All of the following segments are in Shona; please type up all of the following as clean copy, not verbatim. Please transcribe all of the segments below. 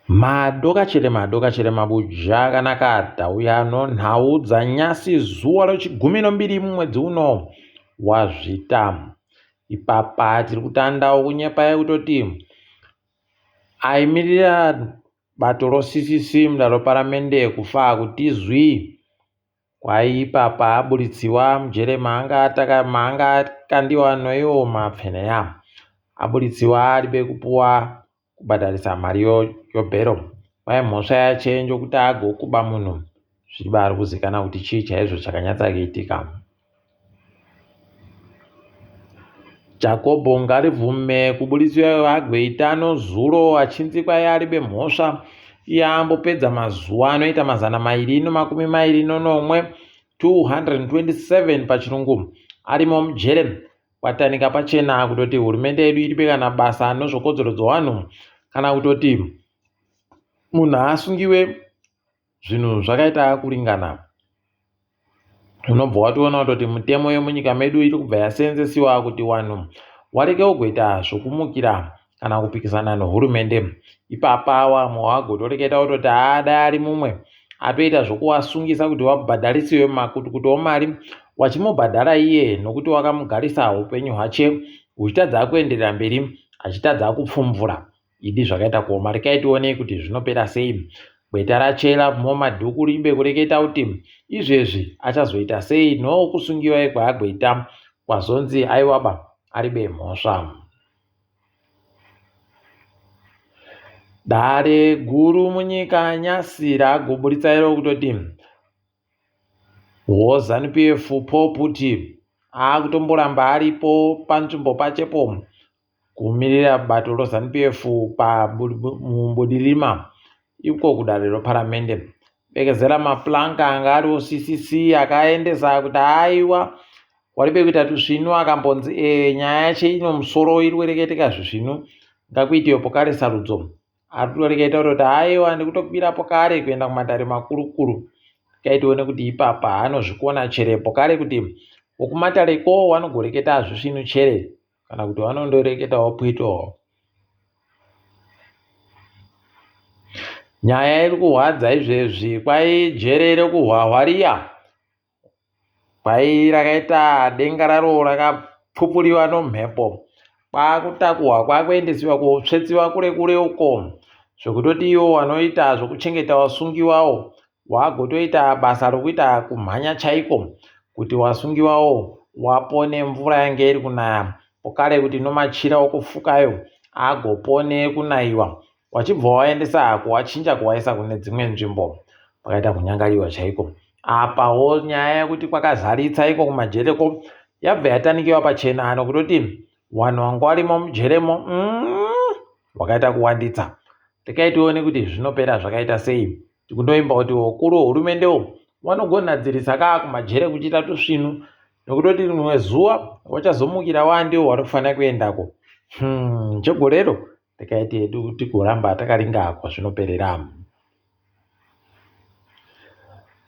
Madokachele madokachele mabuja akanaka tauya nonhau dzanyasi zuva rechigumi nombiri mumwedzi uno waZvita. Ipapa tiri kutandawo kunyepa yekutoti aimirira bato roCCC mudare reparamende kufa hakutizwi. Kwai ipapa aburitsiwa mujere maanga maanga akandiwa noiwo mapfeneya. Aburitsiwa aribe kupuwa kubhadharisa mari yobhero. Kwai mhosva yache njokuti agokuba munhu zvichibari kuzikana kuti chii chaizvo chakanyatsa kuitika. Jakobho ngaribvume kuburitswa agweitano zuro achinzi kwai aribe mhosva iye ambopedza mazuva anoita 227 227 pachirungu arimo mujere kwatanika pachena kutoti hurumende yedu iribe kana basa nozvokodzero dzowanhu kana kutoti munhu asungiwe zvinhu zvakaita kuringana unobva watoona kutoti mitemo yemunyika medu iri kubva yaseenzesiwa kuti wanhu warege kugoita zvokumukira kana kupikisana nehurumende ipapa wamwe wagotoreketa kutoti haa dai ari mumwe atoita zvokuwasungisa kuti wabhadharisiwe makutukutu omari wachimubhadhara iye nokuti wakamugarisa upenyu hwache huchitadza kuenderera mberi achitadza kupfumvura Idi zvakaita kuoma rekai tione kuti zvinopera sei. Gweta raChela Momadhuku ribe kureketa kuti izvezvi achazoita sei nokusungiwa kwaagweta kwazonzi aiwaba aribe mhosva. Dare guru munyika nyasi ragoburitsa iro kutoti WoZanu PF Paul Puti akutomboramba aripo panzvimbo pachepo kumirira bato reZanu PF muBudirima iko kudare reparamende. Bekezela Maplanka anga ariwo CCC akaendesa kuti aiwa waribe kuita tusvinu akambonzi e nyaya yacho ino musoro iri kureketeka zvisvinu ngakuitiwe pokare sarudzo ari kutoreketa kutoti aiwa ndikutokwirapo kare kuenda kumatare makurukuru rekai tione kuti ipapa anozvikona cherepo kare kuti wokumatareko wanogoreketa zvisvinu chere kana kuti vanondoreketawo pwito nyaya iri kuhwadza izvezvi kwai jere rekuhwahwa riya kwai rakaita denga raro rakapfupuriwa nomhepo kwakutakuhwa kwakuendesiwa kotsvetsiwa kure kure uko zvekutoti iwo wanoita zvokuchengeta wasungiwawo wagotoita basa rokuita kumhanya chaiko kuti wasungiwawo wapone mvura yange iri kunaya pokare kuti nomachira okufukayo agopone kunaiwa wachibva waendesa hako wachinja kuwaisa kune dzimwe nzvimbo pakaita kunyangariwa chaiko apawo nyaya yekuti kwakazaritsa iko kumajereko yabva yatanikiwa pachena ano kutoti vanhu vanga varimo mujeremo wakaita kuwanditsa rekai tione kuti zvinopera zvakaita sei tikundoimba kuti wakuru wehurumende umu wanogonadzirisa kaa kumajere kuchiita tusvinu nokutoti rimwe zuva wachazomukira wandiwo wari kufanira kuendako hmm, chegorero rekai tihedu tigoramba takaringa kwazvinoperera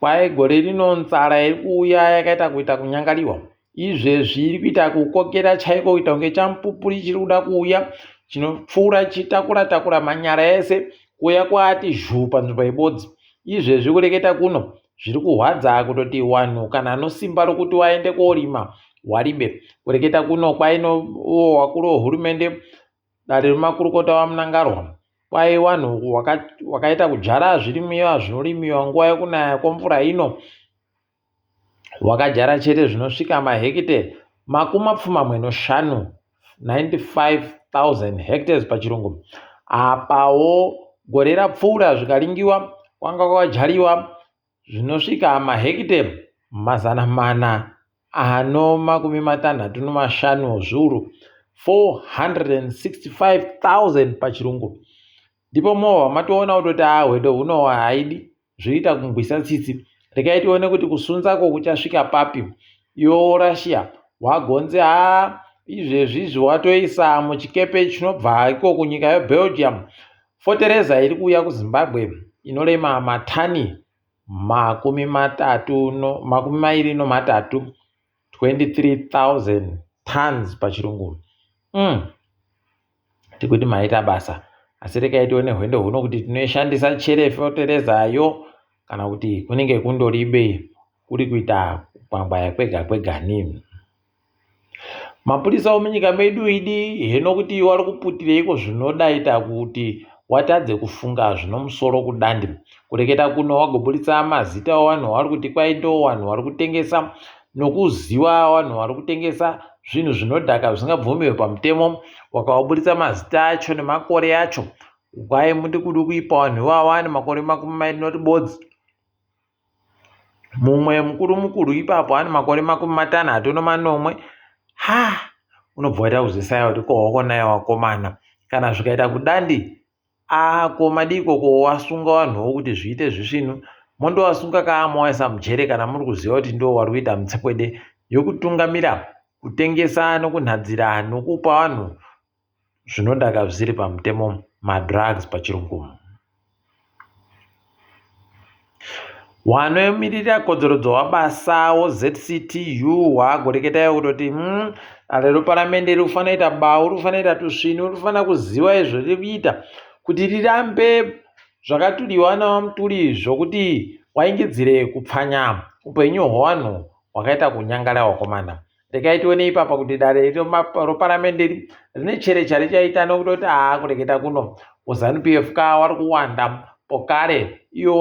kwai gore rino nzara iri kuuya yakaita kuita kunyangariwa Izvezvi iri kuita kukokera chaiko kuita kunge chamupupuri chiri kuda kuuya chinopfuura chichitakura takura manyara ese kuuya kwaati zhuu panzvimbo yebodzi. Izvezvi kureketa kuno zviri kuhwadza kutoti wanhu kana anosimba rokuti waende korima waribe. Kureketa kuno kwaino uwo wakuru wehurumende dare remakurukota waMnangarwa kwai wanhu wakaita kudyara zvirimiwa zvinorimiwa nguva yekunaya kwemvura ino Wakajara chete zvinosvika mahekite makumi mapfumbamwe 95,000 hectares pachirungu. Apawo gore rapfuura zvikaringiwa kwanga kwakajariwa zvinosvika mahekite 465 zviuru 465,000 pachirungu. Ndipo mova matoona kutoti haa hwendo huno haidi zvoita kungwisa tsitsi rekai tione kuti kusunzako kuchasvika papi iwo Russia wagonzi haa izvezvi izvi watoisa muchikepe chinobva iko kunyika yeBelgium fotereza iri kuuya kuZimbabwe inorema matani 23 23,000 tons pachirungu mm. Tikuti maita basa. Asi rekai tione hwendo huno kuti tinoishandisa chere foterezayo kana kuti kunenge kundoribe kuri kuita kukwangwaya kwega kwegani. Mapurisa omunyika medu idi heno kuti wari kuputireiko zvinodaita kuti watadze kufunga zvinomusoro kudandi. Kureketa kuno wagoburitsa mazita ewanhu wari kuti kwai ndo wanhu wari kutengesa nokuziwa wanhu wari kutengesa zvinhu zvinodhaka zvisingabvumiwe pamutemo. Wakawaburitsa mazita acho nemakore acho kwai muti kudi kuipa wanhu iwawa ane makore 20 notibodzi. Mumwe mukuru mukuru ipapo ane makore 67 ha unobva waita kuzvisaya kuti ko wakonaya wakomana kana zvikaita kudandi a ko madiiko ko wasunga vanhuwo kuti zviite zvisvinu mondovasunga kaa movaisa mujere kana muri kuziva kuti ndo wari kuita mutsekwede yokutungamira kutengesa nokunhadzira nokupa vanhu zvinodhaka zvisiri pamutemo madrugs pachirungu. Wanomirira kodzero dzowabasa woZCTU wagoreketa kutoti dare reparamende riri kufanira kuita bau riri kufanira kuita tusvinu riri kufanira kuziva izvo riri kuita kuti rirambe zvakatudiwa naVaMutuli zvokuti waingidzire kupfanya upenyu hwevanhu hwakaita kunyangara wakomana. Regai tione ipapa kuti dare roparamende iri rine chere charichaita nokutoti haa kureketa kuno kuZanu PF ka wari kuwanda pokare iwo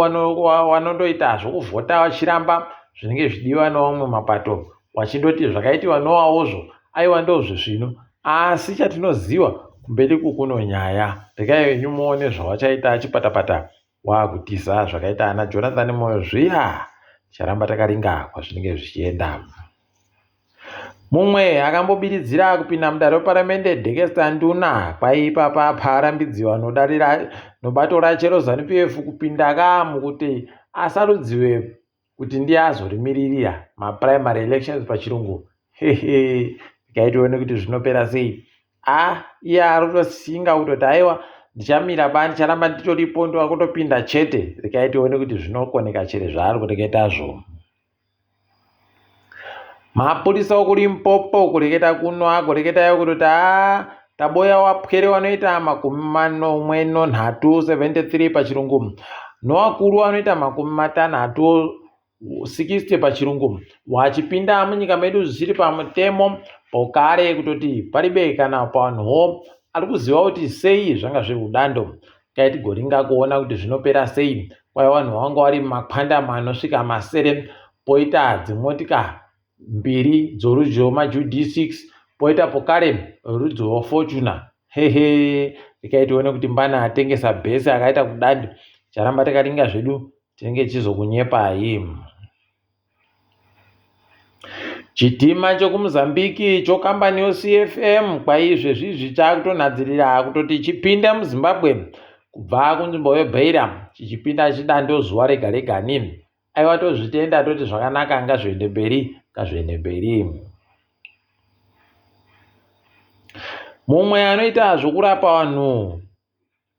wanondoita zvokuvhota vachiramba zvinenge zvichidiwa nevamwe mapato wachindoti zvakaitiwa nowawozvo aiwa ndozvisvinu asi chatinoziva kumberi kukuno nyaya regai henyu muone zvawachaita chipatapata wakutiza zvakaita ana Jonathan Moyo zviya ticharamba takaringa kwazvinenge zvichienda. Mumwe akambobiridzira kupinda mudare reparamende Dexter Nduna kwaiipapa paarambidziwa nobato rache reZanu PF kupinda ka mukuti asarudziwe kuti ndiye azorimiririra maprimary elections pachirungu. Hehe regai tione kuti zvinopera sei. A iye ari kutosinga kutoti aiwa ndichamira ba ndicharamba nditoripo ndowakutopinda chete. Regai tione kuti zvinokoneka chere zvaari kureketazvo. Mapurisa okuLimpopo kureketa kuno agoreketayo kutoti haa taboya wapwere wanoita 73 73 pachirungu nowakuru anoita 60 60 pachirungu wachipinda munyika medu zvisiri pamutemo pokare kutoti paribe kana panhuwo ari kuziva kuti sei zvanga zviri kudando kai tigoringa kuona kuti zvinopera sei kwai vanhu vanga vari mumakwandama anosvika masere poita dzimotika mbiri dzorudzi rwemaJude 6 poita pokare rudzi rwaFortuner hehe rekai tione kuti mbana atengesa bhesi akaita kudandi charamba takaringa zvedu tinenge tichizokunyepai. Chitima chokuMozambique chokambani yoCFM kwaizvezvi izvi chakutonhadzirira kutoti chipinde muZimbabwe kubva kunzvimbo yeBeira chichipinda chidando zuva rega regani. Aiwa tozvitenda toti zvakanaka ngazviende mberi ngazviende mberi. Mumwe anoita zvokurapa vanhu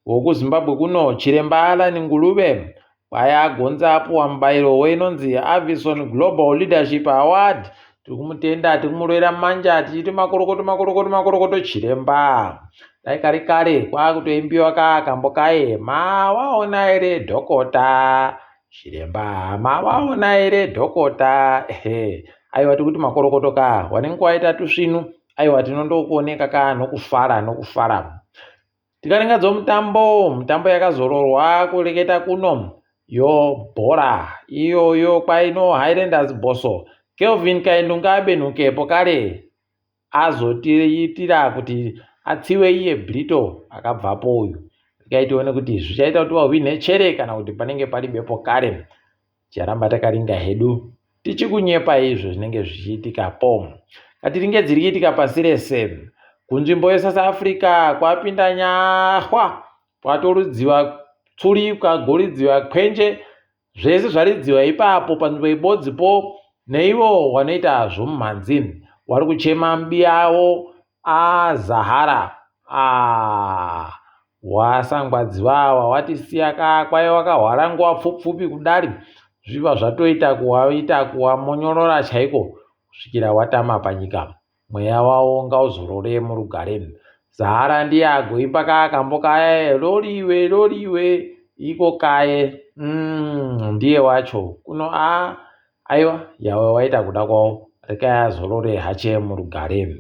WokuZimbabwe kuno, Chiremba Allan Ngulube, kwaya agonza apuwa mubairo weinonzi Avison Global Leadership Award. Tiri kumutenda, tiri kumurovera manja tichiti makorokoto, makorokoto, makorokoto Chiremba. Dai kare kare kwakutoimbiwa ka kambo kaye mawaona here dhokota Chiremba, mawaona here dhokota. Ehe, aiwa tikuti makorokoto ka, wanenge waita tusvinu, aiwa tinondokuoneka ka nokufara nokufara. Tikaringa dzomutambo, mutambo yakazororwa kureketa kuno yobhora iyoyo kwaino Highlanders Bosso Kelvin Kaindunga abenhukepo kare azotiitira kuti atsiwe iye Brito akabvapo uyu. Regai tione kuti zvichaita kuti vahwinhe chere kana kuti panenge paribepo kare. Ticharamba takaringa hedu tichikunyepa izvo zvinenge zvichiitikapo. Katiringe dziri kuitika pasi rese. Kunzvimbo yeSouth Africa kwapinda nyahwa, kwatorudziwa tsuri, kwagoridziwa kwenje, zvese zvaridziwa ipapo panzvimbo ibodzipo neivo wanoita zvomumhanzi wari kuchema mbiyawo aZahara. Ah, wasangwadzivawa watisiya ka kwaiva wakahwara nguva pfupfupi kudari zviva zvatoita kuwaita kuwamonyorora chaiko kusvikira watama panyika mweya wavo ngauzorore murugare. Zahara ndiye agoimba kaya kambo kaya loliwe loliwe iko kaye mm, ndiye wacho kuno a aiwa yawe waita kuda kwawo rekai azorore hache murugare.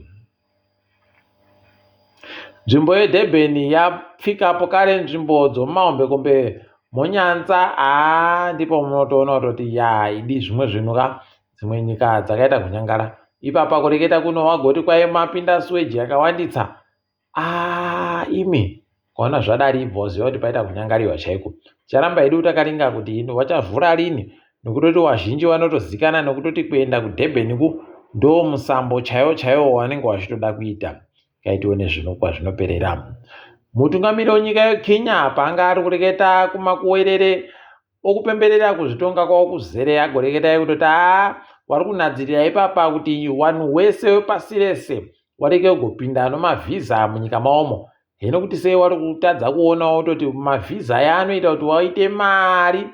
Nzvimbo yeDurban yapfikapo kare nzvimbo dzomumahombekombe monyanza haa ndipo munotoona kutoti ya idi zvimwe zvinhu ka dzimwe nyika dzakaita kunyangara ipapa kureketa kuno wagoti kwai mapinda suweji yakawanditsa aa imi ukaona zvadari ibva waziva kuti paita kunyangariwa chaiko ticharamba hedu takaringa kuti ino vachavhura rini nokutoti wazhinji vanotozikana nokutoti kuenda kudurban ku ndo musambo chaiwo chaiwo wanenge wachitoda kuita kaitiwo nezvino kwazvinoperera mutungamiri wenyika yekenya paanga ari kureketa kumakuwerere okupemberera kuzvitonga kwavo kuzere agoreketa kutoti haa wari kunadzirira ipapa kuti wanhu wese wepasi rese wareke kugopinda nomavhiza munyika maomo hino kuti sei wari kutadza kuonawo kutoti mavhiza aya anoita kuti waite mari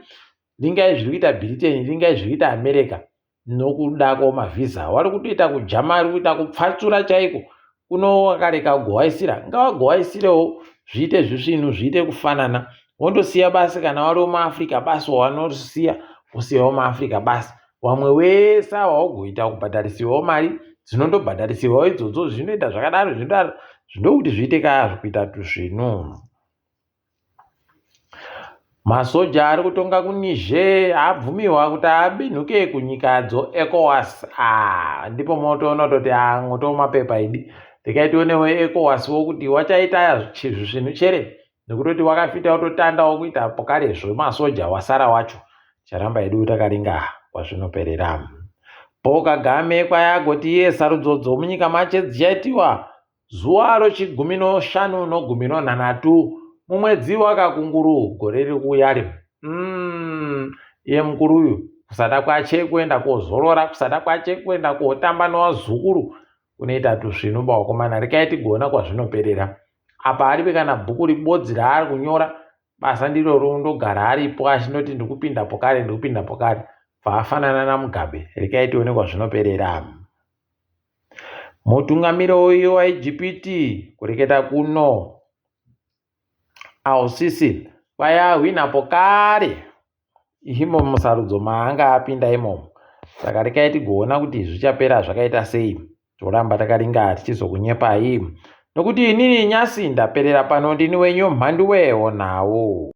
ringai zviri kuita britain ringai zviri kuita america nokuda kwemavhiza wari kutoita kudya mari kuita kupfatsura chaiko kuno wakareka kugowaisira ngawagowaisirewo zviite zvisvinu zviite kufanana wondosiya basi kana wari wemuafrica basi wanosiya wosiyawo muafrica basi wamwe wese awa wogoita kubhadharisiwawo mari dzinondobhadharisiwawo idzodzo zvinoita zvakadaro zvinodaro zvinokuti zviite kaa kuita tuzvinu Masoja ari kutonga kuNiger abvumiwa kuti abinhuke kunyika dzoECOWAS. Ah, ndipo motoona kutoti ah, mwoto mapepa idi. Rekai tionewo ECOWAS wo kuti wachaita zvinhu chere nekutoti wakafita wototandawo kuita pokarezvo masoja wasara wacho. Charamba hedu takaringa kwazvinoperera. Paul Kagame kwayagoti iye sarudzo dzomunyika mache dzichaitiwa Zuva rochigumi noshanu nogumi nonhanhatu mumwedzi waKakunguru gore riri kuuya Mm, iye mukuru uyu kusada kwache kuenda kozorora kusada kwache kuenda kotamba nowazukuru kunoita tusvinu bawakomana rekai tigoona kwazvinoperera apa aripe kana bhuku ribodzi raari kunyora basa ndiro rondogara aripo achindoti ndikupinda pokare ndikupinda pokare bvaafanana namugabe rekai tione kwazvinoperera Mutungamiri uyu waIjipiti kureketa kuno Al-Sisi kwai ahwinapo kare imo musarudzo maanga apinda imomo. Saka rekai tigoona kuti zvichapera zvakaita sei. Toramba takaringa tichizokunyepai. Nokuti inini nyasi ndaperera pano ndini wenyu mhanduwe wonawo.